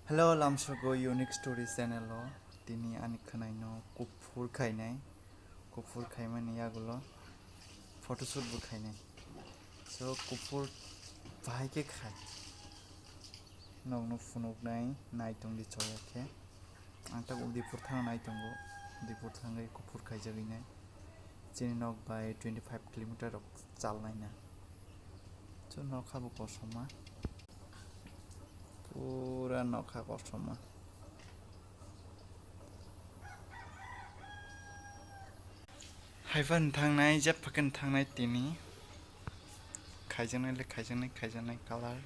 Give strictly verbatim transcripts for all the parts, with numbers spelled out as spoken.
Hello, lamsogo Unique Story channel o tini ani khwnaino kuphur khainai, kuphur khaimani yagulo photoshoot bo khainai. So kuphur bahai khe khai nokno phunuknai naitongdi choya khe. Ang tak Udaipur thang nai tongo, Udaipur thangwi kuphur khaijagwi nai. Chini nok bai twenty five kilometer rok chalnaina. So nokha bo kosom ma. Pura nokha kosom ma. Haiphano thangnai, jepha khe thangnai tini. Khaijaknai le khaijaknai, khaijaknai colour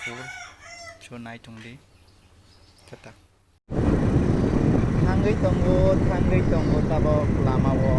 full. So nai tongdi. Khe ta. Thangwi tongo, thangwi tongo tabok lama o.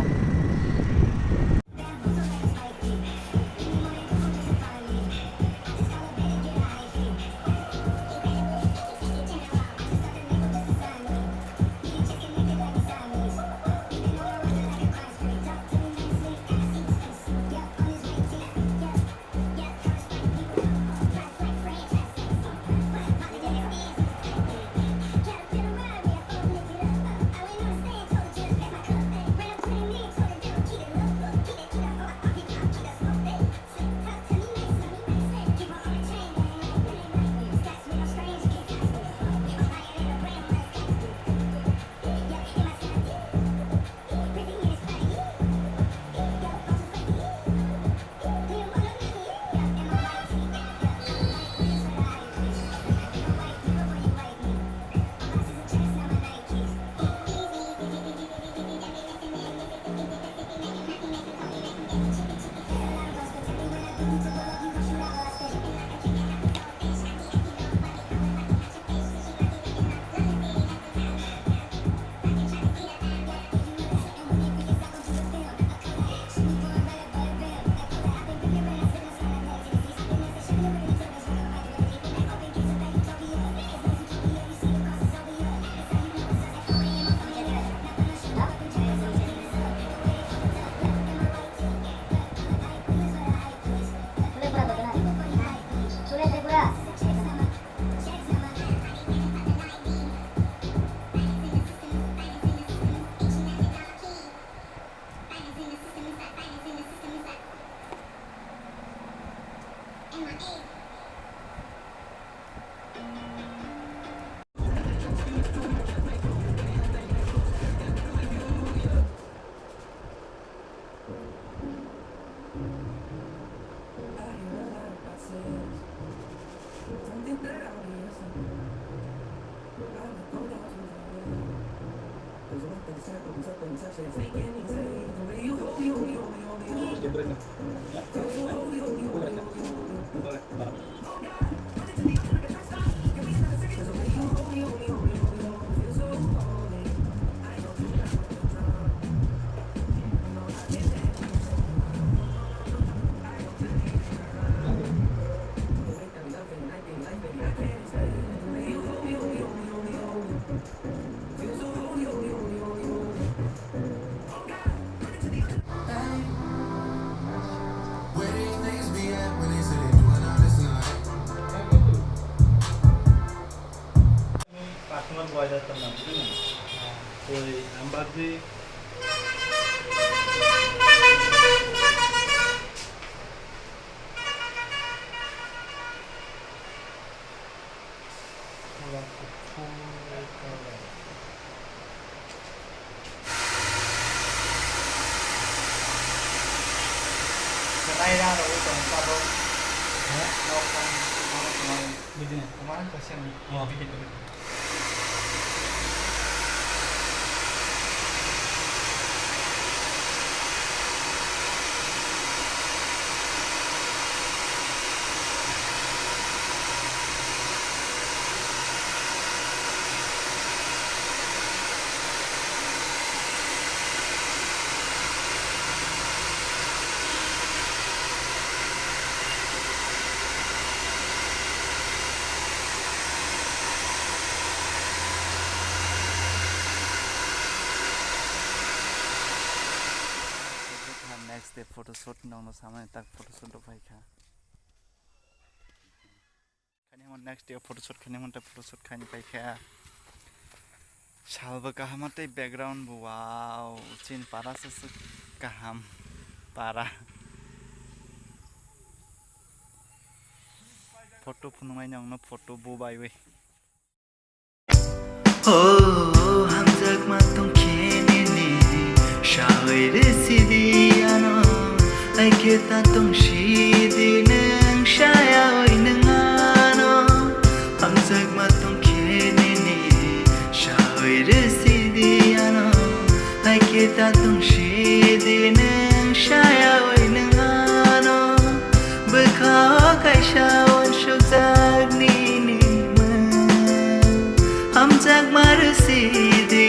Customer boy da tanna, bujhna? Oi, number di. Kwrai rang rwui tongo tabuk. He? Nok rang, mano kwmani. Bujina. Kwmani kaisa ni. Oh. Next day photoshoot nokno samani tak photoshoot rok phaikha. Next day photoshoot khaini monte photoshoot khaini paikha. Salbo kaham tei background bo wow, chin para se se kaham para. Photo phunuknai nongno photo bo baiwi. Oh, hamjakma tongkhe nini sawi rwsidi ano, aikhe ta tongsi di nwng sayawi nwng ano. Hamjakma tongkhe nini sawi rwsidi ano, aikhe ta tongsi di nwng sayawi nwng ano. Bwkha o kaisa uansukjak nini mwng, hamjakma rwsidi